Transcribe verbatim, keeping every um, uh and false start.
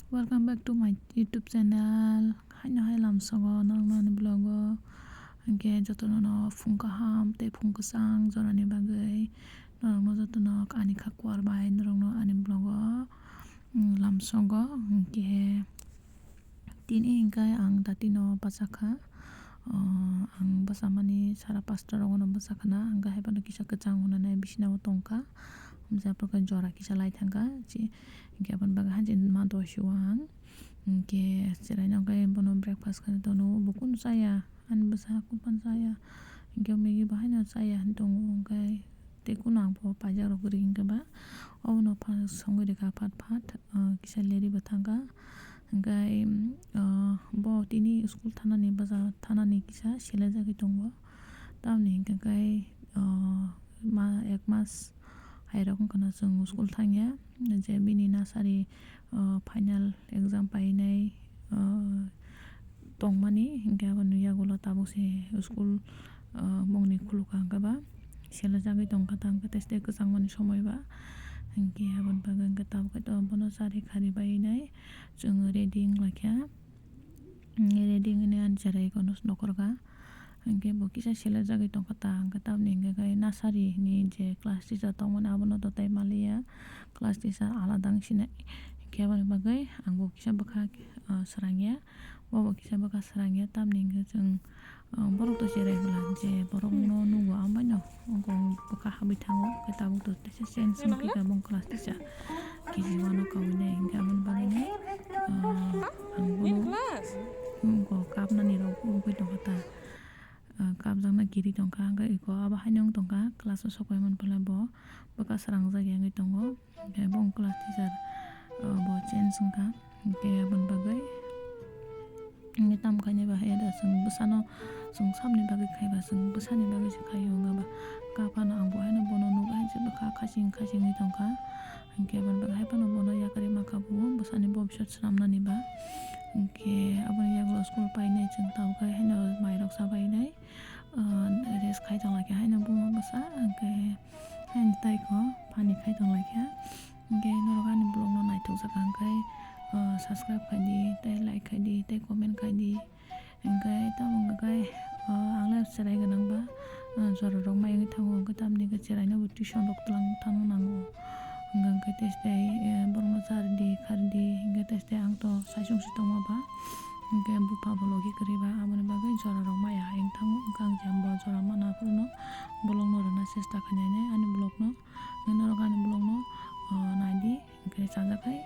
Welcome back to my YouTube channel. Haino hai lamsogo norokno ani vlog o. Hwnkhe jotono no phung kaham tei phung kwchang jorani bagwi norokno jotono ani kha kuar bai norokno ani vlog o, mm, lamsogo. Hwnkhe tini hwnkhe ang datino bachakha. O, ang bwsamani sara pasta rogono bwsakhana, hwnkhe haiphano kisa kwchang hwnwi bisina o tongkha. Hwnkhe aphuru khe jora kisa lai thangkha. Chi-, hwnkhe aboni bagwi hanjin ma dosio ang. Hwnkhe chwraino hwnkhe bono breakfast khaina tono, bo kunu chaya, ani bwsa kunu phano chaya. Hwnkhe Maggie bo haino chaya hinwi tongo, hwnkhe tei kunu ang bo paijak rok kwrwi hwnkhe ba obono pha-, songwi rwkha phat phat, ah, kisa leri bo thangkha. Hwnkhe, ah, bo tini school thanani baja thanani kisa selejagwi tongo. Tamoni hwnkhe kai, ah, ma-, ek mas hai rok wngkha na chwng school thangya, je bini nursery, ah, final exam painai, ah, tongmani, hwnkhe aboni yagulo tabuk se school, ah, bongni khulukha hwnkhe ba selejagwi tongkha ta, hwnkhe tei kwchangmani somoi ba, hwnkhe aboni bagwi hwnkhe tabuk khe to bono chari khari bainai chwng ready wnglaikha, ready wngwi ani cherai kono nokhorkha, hwnkhe bo kisa selejagwi tongkha ta, hwnkhe tamoni hwnkhe khe nursery ni je class teacher tongmani abono to tai maliya, class teacher alada wngsinai, hwnkhe aboni bagwi ang bo kisa bwkha, ah, srangya. Bobo kisa bwkha srangya, tamni hwnkhe chwng, ah, borok to cherai bwla je borokno nugo, ang baino wngkha bwkha habwi thango, hwnkhe tabuk to teisa change wngkha bong class teacher K G one o kawinai, hwnkhe aboni bagwino, ah, ang bono wngkha kapnani rok wngwi tongkha ta, ah, kapjakna kiri tongkha, hwnkhe eko abo haino wng tongkha class o sok pai man phala bo bwkha srangjak ya wngwi tongo. Hwnkhe bo wng class teacher, ah, bo change wngkha. Hwnkhe aboni bagwi hwnkhe tamo khainai ba hai da chwng bwsano, chwng saboni bagwi khaiba chwng bwsani bagwi se khaio wngkha ba. Kaphano ang bo haino bono nukha hai se bwkha khaching khaching wngwi tongkha. Hwnkhe aboni bagwi hai phano bono yakarwi mankha bo bwsani bobisot swnamnani ba. Hwnkhe aboni yagulo school painai chwng tabukhe haino mairok chabainai. Ah, rest khai tonglaikha haino buma bwsa, hwnkhe haino tei kho pani khai tonglaikha. Hwnkhe norok ani vlog no naithokjak hwnkhe, ah, subscribe khaidi, tei like khaidi, tei comment khaidi. Hwnkhe tamo hwnkhe, ah, ang le cherai gwnang ba, ah, jora rok mai wngwi thango, hwnkhe tamni hwnkhe cherai no bo tuition rok twlang thangna nango. Hwnkhe tei, eh, borokno charidi, kharidi, hwnkhe tei ang to saichung se tongma ba. Hwnkhe bupha bo logi kwrwi ba, aboni bagwi jora rok maya hai wng thango, hwnkhe ang jemba jora mana phuru no vlog no rwna chesta khainai ani vlog no, norok ani vlog no, ah, naidi, hwnkhe chajakhai.